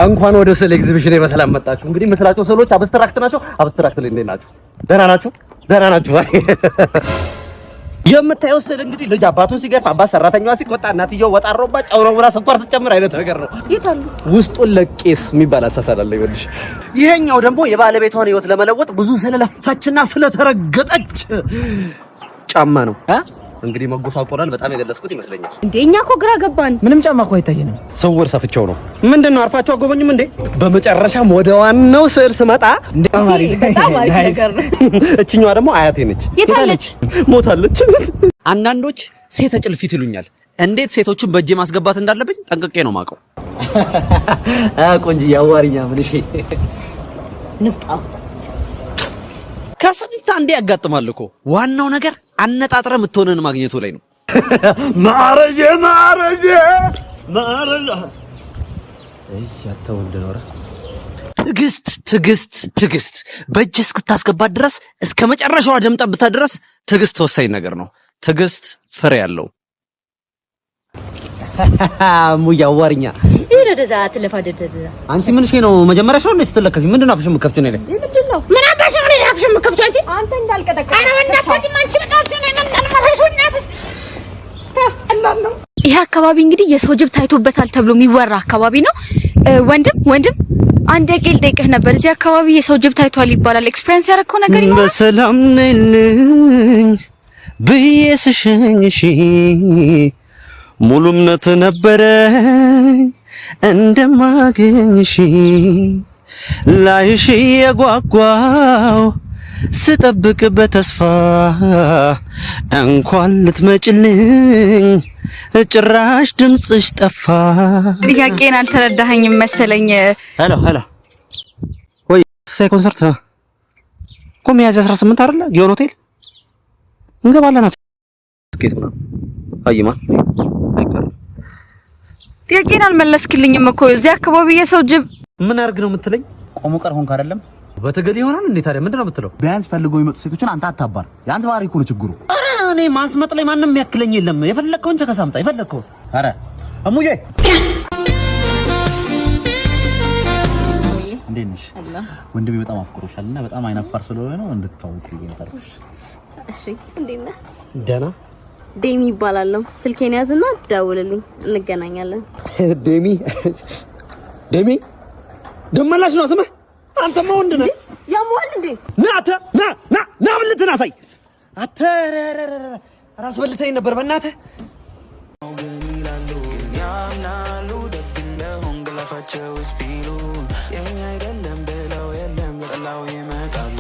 እንኳን ወደ ስዕል ኤግዚቢሽን በሰላም መጣችሁ። እንግዲህ ምስላቸው ስዕሎች abstract ናቸው። Abstract ላይ እንዴት ናችሁ? ደህና ናችሁ? ደህና ናችሁ? የምታየው ስዕል እንግዲህ ልጅ አባቱን ሲገርፍ፣ አባት ሰራተኛዋ ሲቆጣ፣ እናትየው ወጣሮባት ጨው ነው ብላ ስኳር ስትጨምር አይነት ነገር ነው። የት አሉ? ውስጡን ለቄስ የሚባል አሳሳል አለ። ይኸውልሽ፣ ይሄኛው ደግሞ የባለቤቷን ህይወት ለመለወጥ ብዙ ስለለፋችና ስለተረገጠች ጫማ ነው። እንግዲህ መጎሳቆሏን በጣም የገለጽኩት ይመስለኛል። እንዴ፣ እኛ እኮ ግራ ገባን። ምንም ጫማ እኮ አይታየንም። ስውር ሰፍቼው ነው። ምንድን ነው፣ አርፋችሁ አጎበኙም እንዴ? በመጨረሻም ወደ ዋናው ስዕል ስመጣ በጣም አሪፍ ነገር ነው። እችኛዋ ደግሞ አያቴ ነች። የታለች? ሞታለች። አንዳንዶች ሴተ ጭልፊት ይሉኛል። እንዴት ሴቶችን በእጄ ማስገባት እንዳለብኝ ጠንቅቄ ነው የማውቀው። ቆንጆ ያዋሪኛ ምን? እሺ። ንፍጣ። ከስንት አንዴ ያጋጥማል እኮ። ዋናው ነገር አነጣጥረ የምትሆንን ማግኘቱ ላይ ነው። ማረጄ ማረጄ ማረጄ። እይ፣ ያንተ ወንድ ነው። ትዕግስት፣ ትዕግስት፣ ትዕግስት። በእጅ እስክታስገባት ድረስ፣ እስከ መጨረሻዋ ደም ጠብታ ድረስ ትዕግስት ወሳኝ ነገር ነው። ትዕግስት ፍሬ ያለው። ሙያ አዋሪኛ። ይሄ ወደዛ ትለፋደደ። አንቺ ምን እሺ ነው? መጀመሪያ ሰው ነው ስትለከፊ ምንድን ነው አፍሽ የምትከፍቺው ነው? ምንድን ነው? ምን አባሽ ነው አፍሽ የምትከፍቺው አንቺ? አንተ እንዳልቀጠቀ ኧረ በእናትህ አንቺ በጣም ስታስጠላለው። ይህ አካባቢ እንግዲህ የሰው ጅብ ታይቶበታል ተብሎ የሚወራ አካባቢ ነው። ወንድም ወንድም፣ አንድ ጥያቄ ልጠይቅህ ነበር። እዚህ አካባቢ የሰው ጅብ ታይቷል ይባላል። Experience ያደረግከው ነገር ይኖራል? በሰላም ነይልኝ ብዬ ስሸኝሽ ሙሉ እምነት ነበረኝ እንደማገኝሽ። ላይሽ የጓጓው ስጠብቅ በተስፋ፣ እንኳን ልትመጭልኝ ጭራሽ ድምፅሽ ጠፋ። ጥያቄን አልተረዳኸኝም መሰለኝ። Hello hello፣ ወይ ሳይ ኮንሰርት እኮ ሚያዝያ 18 አይደለ? ጊዮን ሆቴል እንገባለን። ትኬት ምናምን አይማ አይቀርም። ጥያቄን አልመለስክልኝም እኮ። እዚህ አካባቢ የሰው ጅብ ምን አርግ ነው የምትለኝ? ቆሞ ቀር ሆንክ አይደለም? በትግል ይሆናል እንዴ ታዲያ? ምንድን ነው የምትለው? ቢያንስ ፈልገው የሚመጡ ሴቶችን አንተ አታባር። የአንተ ባህሪ እኮ ነው ችግሩ። ኧረ እኔ ማስመጥ ላይ ማንም የሚያክለኝ የለም። የፈለግከውን ቸከስ አምጣ፣ የፈለግከውን። ኧረ እሙዬ፣ እንዴት ነሽ? ወንድሜ በጣም አፍቅሮሻል እና በጣም አይናፋር ስለሆነ ነው እንድትታወቁ ይጠራሽ። እሺ፣ እንዴት ነህ? ደህና። ዴሚ ይባላለሁ። ስልኬን ያዝና ደውልልኝ፣ እንገናኛለን። ዴሚ፣ ዴሚ ደመላሽ ነው ስምህ? አንተማ ወንድ ነህ። ያመዋል እንዴ? ና አንተ፣ ና ና ና፣ ብልትህን አሳይ። አንተ ራስ በልተኝ ነበር በእናትህ። ያምናሉ ደግ እንደሆን ግለፋቸው ቢሉ የኛ አይደለም ብለው የለም በጠላው ይመጣሉ።